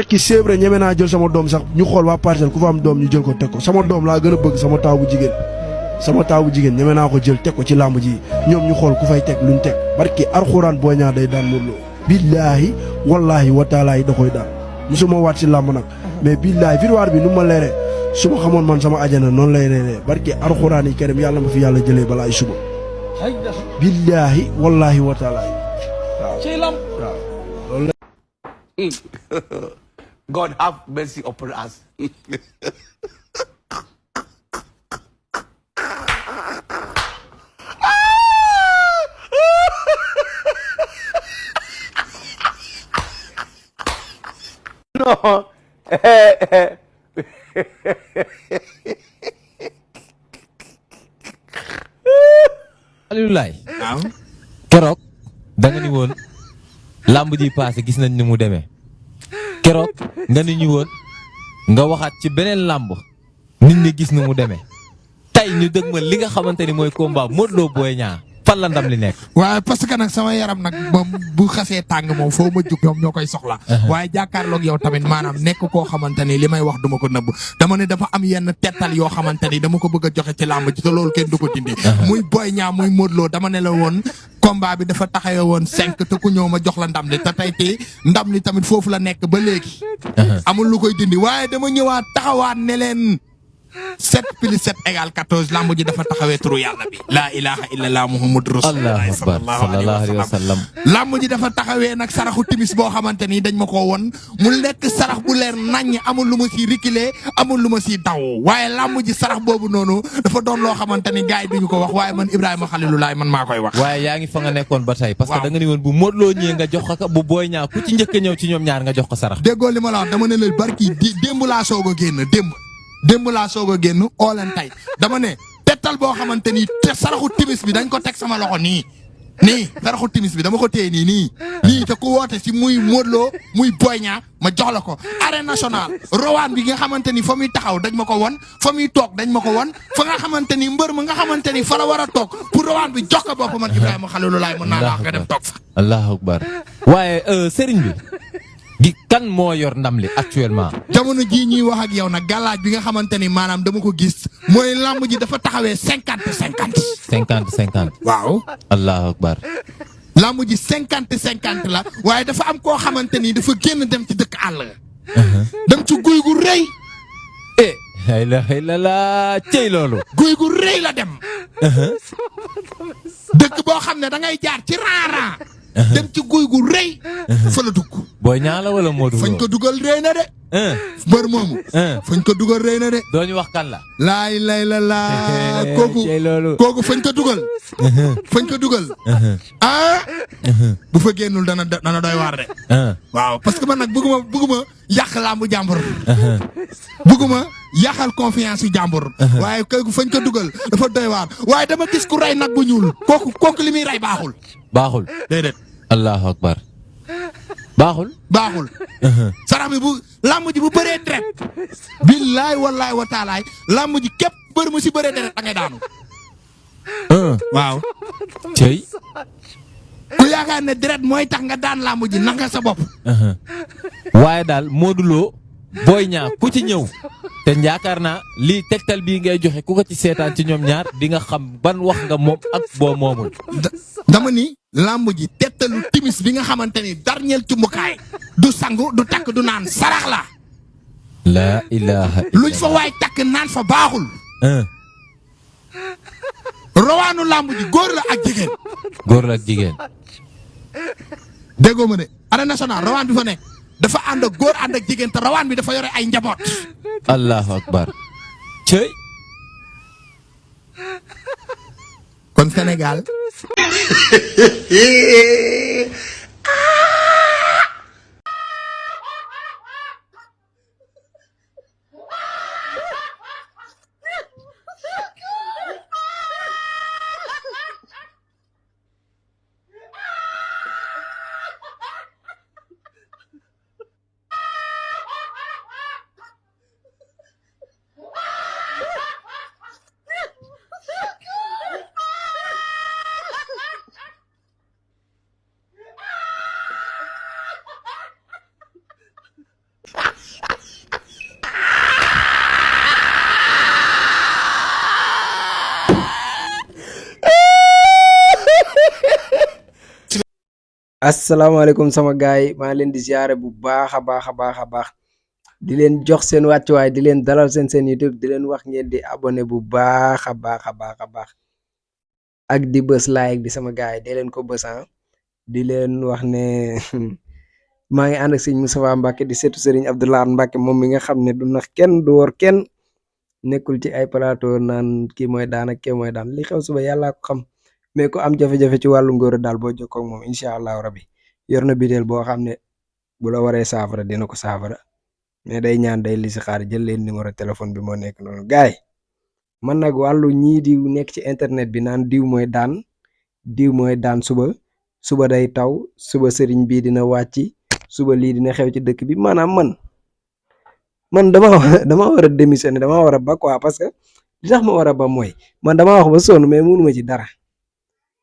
ki c'est vrai ñeme naa jël sama doom sax ñu xool waa parcelle ku fa am doom ñu jël ko teg ko sama doom laa gën a bëgg sama taaw bu jigéen ñeme naa ko jël teg ko ci làmb ji ñoom ñu xool ku fay teg luñ teg barki arxuraan Boy Niang day daan Modou Lo billaahi wallaahi wa taalaahi da koy daan musuma waat si làmb nag mais billaahi victoire bi nu ma leeree su ma xamoon man sama ajana noonu lay leeree barki arxuraan yi karim yàlla ma fi yàlla jëlee balaa ay suba billaahi wallaahi wa taalaahi waaw loolu God have mercy upon us. No. Aliou Laye keroog da nga ni woon làmb ji passé gis nañ ni mu demee keroog nga ni ñu woon nga waxaat ci beneen làmb nit ñi gis ni mu demee tey ñu dëgg ma li nga xamante ni mooy combat Modou Lo Boy Niang fan la ndam li nekk. waaye parce que nag sama yaram nag moom bu xasee tàng moom foo ma jug ñoom ñoo koy soxla. waaye jàkkaarloog yow tamit maanaam nekk koo xamante ni li may wax duma ko nëbb dama ne dafa am yenn tettal yoo xamante ni dama ko bëgg a joxe ci làmb ji te loolu kenn du ko dindi. muy Boy Niang muy Modou Lo dama ne la woon combat bi dafa taxawee woon 5 te ku ñëw ma jox la ndam li te tey tey ndam li tamit foofu la nekk ba léegi. amul lu koy dindi waaye dama ñëwaat taxawaat ne leen 7 plus 7 égale 14 lamb ji dafa taxawee turu yàlla bi laa ilaha illallah muhammadu rasulullah sallallahu alayhi wa sallam lamb ji dafa taxawee nag saraxu timis boo xamante ni dañ ma ko won mu nekk sarax bu leer naññ amul lu ma siy reculer amul lu ma siy daw waaye lamb ji sarax boobu noonu dafa doon loo xamante ni gars yi duñu ko wax waaye man Ibrahima Khalilulaay man maa koy wax. waaye yaa ngi fa nga nekkoon ba tey. parce que da nga ni woon bu Modou Lo ñëwee nga jox ko bu Boy Niang ku ci njëkk a ñëw ci ñoom ñaar nga jox ko sarax. déggoo li ma la wax dama ne la barki démb laa soog a génn démb laa soog a génn oo leen tey dama ne tettal boo xamante ni te saraxu timis bi dañ ko teg sama loxo nii saraxu timis bi dama ko téye nii te ku woote si muy Modou Lo muy Boy Niang ma jox la ko. arène nationale rawaan bi nga xamante ni fa muy taxaw dañ ma ko won fa muy toog dañ ma ko won fa nga xamante ni mbër ma nga xamante ni fa la war a toog pour rawaan bi jox ko bopp man Ibrahima Khalilulaay mën naa la wax nga dem toog fa. allahu akbar waaye sëriñ bi. gi kan moo yor ndam li actuellement. jamono jii ñuy wax ak yow nag gàllaaj bi nga xamante ni maanaam dama ko gis mooy lamb ji dafa taxawee 50-50. 50-50. waaw. allahu akbar. lamb ji 50-50 la waaye dafa am koo xamante ni dafa génn dem ci dëkk àll. dem ci guy gu rëy. la ilaha illallah cey loolu. guy gu rëy la dem. dëkk boo xam ne da ngay jaar ci raara. dem ci guy gu rëy. fa la dugg. Boy Niang la wala Modou Lo. fañ ko dugal rëy na de. mbër moomu. fañ ko dugal rëy na de. doo ñu wax kan la. laay lay la laa. kooku fañ ko dugal. fañ ko dugal. bu fa génnul dana doy waar de. waaw parce que man nag bëgguma yàq làmbu jàmbur. bëgguma yàqal confiance yu jàmbur. waaye kooku fañ ko dugal dafa doy waar waaye dama gis ku rey nag bu ñuul. kooku li muy rey baaxul. baaxul déedéet. allahu akbar. baaxul. sarax bi bu làmb ji bu bëree deret. billaay wallaay wa taalaay làmb ji képp bër mu si bëree deret da ngay daanu. waaw. cey. ku yaakaar ne deret mooy tax nga daan làmb ji nax nga sa bopp. waaye daal Modou Lo Boy Niang ku ci ñëw. te yaakaar naa lii tegtal bii ngay joxe ku ko ci seetaan ci ñoom ñaar di nga xam ban wax nga moom ak boo moomul. dama ni làmb ji tegtalu timis bi nga xamante ni darñeel cumbukaay du sangu du takk du naan sarax la. la ilaha luñ fa waay takk naan fa baaxul. rawaanu làmb ji góor la ak jigéen. góor la ak jigéen. déggoo ma ne arène nationale rawaan bi fa nekk dafa ànd ak góor ànd ak jigéen te rawaan bi dafa yore ay njaboot. allahu akbar. cey. kon Sénégal. asalaamaaleykum sama gaay yi maa leen di ziare bu baax a baax a baax a baax di leen jox seen wàccuwaay di leen dalal seen YouTube di leen wax ngeen di abonné bu baax a baax a baax a baax ak di bës like bi sama gaay yi di leen ko bës di leen wax ne maa ngi ànd ak sëñ Moustapha Mbacke di seetu Serigne Abdoulaye Mbacke moom mi nga xam ne du nax kenn du wor kenn nekkul ci ay plateau naan kii mooy daan ak kii mooy daan li xew suba yàllaa ko xam. mais ku am jafe-jafe ci wàllu ngóor daal boo jokkoo ak moom incha allahu rabi yor na bideel boo xam ne bu la waree saafara dina ko saafara mais day ñaan day li si xaar jël leen numéro téléphone bi moo nekk noonu gaay man nag wàllu ñii di nekk ci internet bi naan diw mooy daan suba day taw suba sëriñ bii dina wàcc suba lii dina xew ci dëkk bi maanaam man dama war a démissionner dama war a ba quoi parce que li tax ma war a ba mooy man dama wax ba sonn mais mënuma ci dara.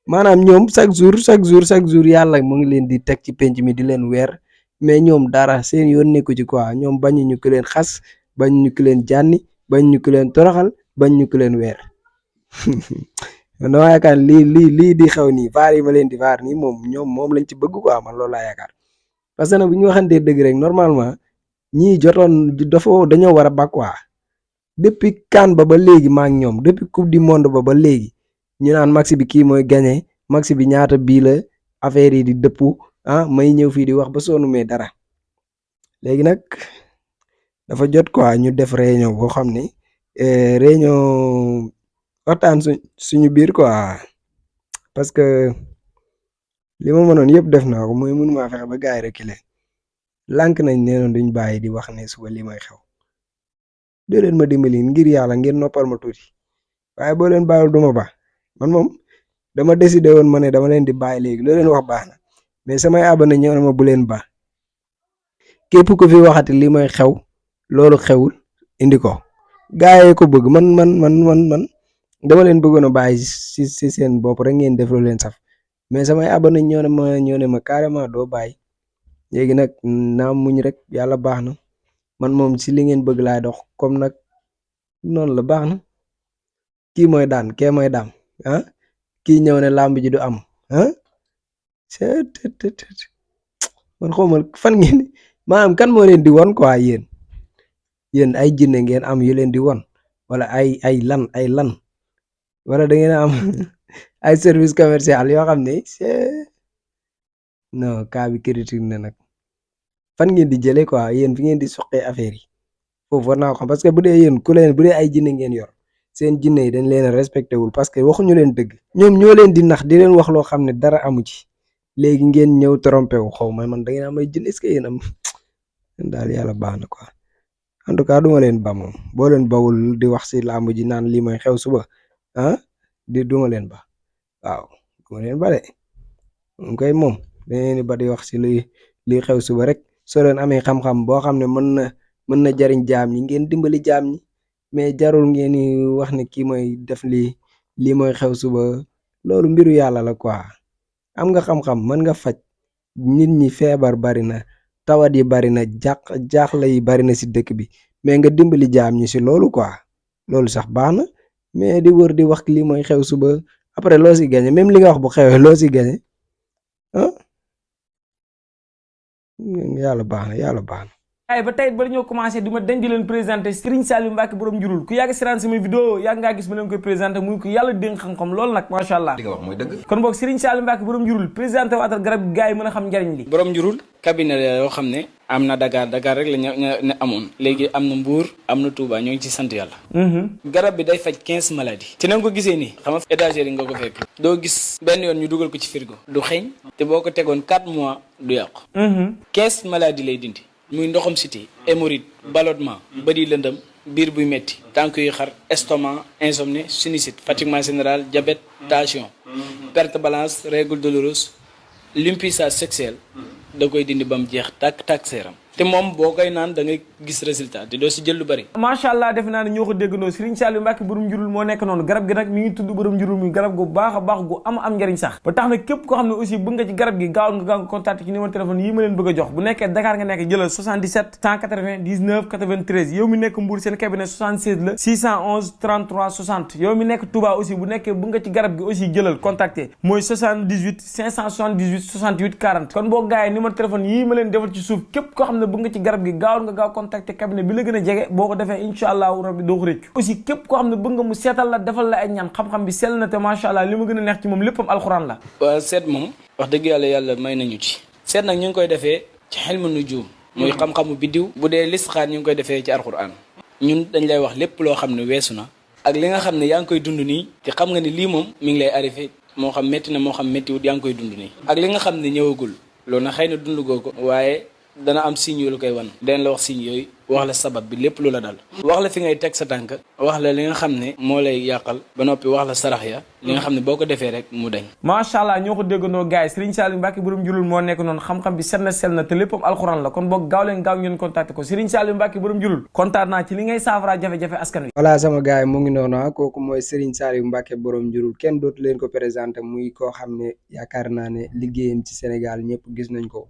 maanaam ñoom chaque jour yàlla mu ngi leen di teg ci penc mi di leen weer mais ñoom dara seen yoon nekku ci quoi ñoom bañu ñu ko leen xas bañu ñu ko leen jànni bañu ñu ko leen toroxal bañu ñu ko leen weer dama yaakaar lii di xew nii vaar yi ma leen di vaar nii moom lañ ci bëgg quoi man loolu laa yaakaar parce que nag bu ñu waxantee dëgg rek normalement ñii jotoon dañoo war a ba quoi depuis CAN ba léegi maa ngi ñoom depuis coupe du monde ba léegi. ñu naan max bi kii mooy gagné max bi ñaata bii la affaire yi di dëpp may ñëw fii di wax ba sonn mais dara léegi nag dafa jot quoi ñu def réunion boo xam ne réunion waxtaan suñu biir quoi parce que li ma mënoon yëpp def naa ko mooy mënuma fexe ba gars yi reculer lànk nañ nee na duñ bàyyi di wax ne suba li may xew doo leen ma dimbali ngir yàlla ngeen noppal ma tuuti waaye boo leen bàyyil duma ba man moom dama décidé woon ma ne dama leen di bàyyi léegi loo leen wax baax na mais samay abonné ñëw na ma bu leen ba képp ku fi waxati li may xew loolu xewul indi ko gaa yi ko bëgg man dama leen bëggoon a bàyyi si seen bopp rek ngeen def lu leen saf mais samay abonné ñëw ne ma carrément doo bàyyi léegi nag naa muñ rek yàlla baax na man moom si li ngeen bëgg laay dox comme nag noonu la baax na kii mooy daan kee mooy daam kii ñëw ne làmb ji du am man xawma fan ngeen maanaam kan moo leen di won quoi yéen ay jinne ngeen am yu leen di won wala ay lan wala da ngeen am ay service commercial yoo xam ne non cas bi critique na nag fan ngeen di jëlee quoi yéen fi ngeen di soqee affaire yi foofu war naa ko xam parce que bu dee yéen bu dee ay jinne ngeen yor seen jinne yi dañ leen a respecté wul parce que waxuñu leen dëgg ñoom ñoo leen di nax di leen wax loo xam ne dara amu ci léegi ngeen ñëw trompé wu xaw ma man da ngeen am ay jinne est-ce que yéen am daal yàlla baax na quoi en tout cas duma leen ba moom boo leen bawul di wax si làmb ji naan lii mooy xew suba duma leen ba waaw duma leen ba de koy moom dañu ba di wax si lii xew suba rek soo leen amee xam-xam boo xam ne mën na jariñ jaam ñi ngeen dimbali jaam ñi mais jarul ngeen ni wax ne kii mooy def lii mooy xew suba loolu mbiru yàlla la quoi am nga xam-xam mën nga faj nit ñi feebar bari na tawat yi bari na jaaxle yi bari na si dëkk bi mais nga dimbali jaam ñi si loolu quoi loolu sax baax na mais di wër di wax lii mooy xew suba après loo si gañe même li nga wax bu xewee loo si gañe yàlla baax na waaye ba tey ba ñoo commencé di ma dañ di leen présenté Serigne Saliou Mbacke borom njurul ku yàgg siraan sama vidéo yàgg ngaa gis ma leen koy présenté muy ko yàlla dénk xam-xam loolu nag macha allah li nga wax mooy dëgg kon boog Serigne Saliou Mbacke borom njurul présenté waatal garab gi gars yi mën a xam njariñ li borom njurul cabinet la yoo xam ne am na Dakar rek la ñu amoon léegi am na Mbour am na Touba ñoo ngi ci sant yàlla garab bi day faj 15 maladies ci na nga ko gisee nii xam nga étagère yi nga ko fekk doo gis benn yoon ñu dugal ko ci frigo du xeeñ te boo ko tegoon 4 mois du yàqu 15 maladies lay dindi muy ndoxam siti hémorroïde ballonnement bëri lëndëm biir buy metti tànk yu xar estomac insomnie sinusite fatiguement général diabète tension perte balance règle douloureuse l'impuissance sexuelle da koy dindi ba mu jeex tàkk seeram te moom boo koy naan da ngay gis résultat te doo si jël lu bari. macha allah defe naa ne ñoo ko déggandoo Serigne Saliou Mbacke borom njurul moo nekk noonu garab gi nag mi ngi tudd borom njurul muy garab gu baax a baax gu am njariñ sax ba tax na képp koo xam ne aussi bëgg nga ci garab gi gaaw nga contacté ci numéro téléphone yi ma leen bëgg a jox bu nekkee Dakar nga nekk jëlal 77 180 19 93 yow mi nekk Mbour seen cabinet 76 la 611 33 60 yow mi nekk Touba aussi bu nekkee bëgg nga ci garab gi aussi jëlal contacté mooy 78 578 68 40 kon boo gaayee numéro téléphone yii ma leen defal ci suuf képp koo xam ne bëgg nga ci garab gi gaawal nga gaaw contacté cabinet bi la gën a jege boo ko defee incha allahu rabbi doo ko réccu aussi képp koo xam ne bëgg nga mu seetal la defal la ay ñaan xam-xam bi sell na te macha allah li ma gën a neex ci moom léppam alxuraan la. waaw seet moom wax dëgg yàlla may nañu ci seet nag ñu ngi koy defee ci xilmu nujum muy xam-xamu biddiw bu dee listixaar ñu ngi koy defee ci alxuraan ñun dañ lay wax lépp loo xam ne weesu na ak li nga xam ne yaa ngi koy dund nii te xam nga ni lii moom mi ngi lay arrivé moo xam métti na moo xam méttiwut yaa ngi koy dund nii ak li nga xam ne ñëwagul loolu nag xëy na dund goo ko waaye dana am signe yu la koy wan danañ la wax signe yooyu wax la sabab bi lépp lu la dal wax la fi ngay teg sa tànk wax la li nga xam ne moo lay yàqal ba noppi wax la sarax ya li nga xam ne boo ko defee rek mu dañ macha allah ñoo ko déggandoo gars yi Serigne Saliou Mbacke borom njurul moo nekk noonu xam-xam bi sell na te léppam alxuraan la kon boog gaaw leen gaaw ngeen contacté ko Serigne Saliou Mbacke borom njurul kontaan naa ci li ngay saafara jafe-jafe askan wi. voilà sama gars yi mu ngi noonu kooku mooy Serigne Saliou Mbacke borom njurul kenn dootu leen ko présenté muy koo xam ne yaakaar naa ne liggéeyam ci Sénégal ñëpp gis nañ ko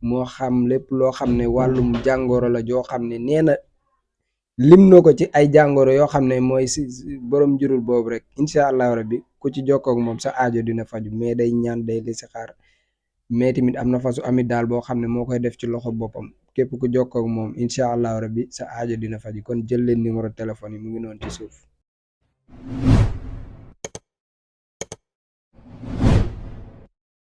moo xam lépp loo xam ne wàllum jàngoro la joo xam ne nee na lim na ko ci ay jàngoro yoo xam ne mooy si borom njurul boobu rek incha allahu rabbi ku ci jokkoo ak moom sa aajo dina faju mais day ñaan day li si xaar mais tamit am na fasu amit daal boo xam ne moo koy def ci loxo boppam képp ku jokkoo ak moom incha allahu rabbi sa aajo dina faju kon jël leen numéro téléphone yi mu ngi noonu ci suuf.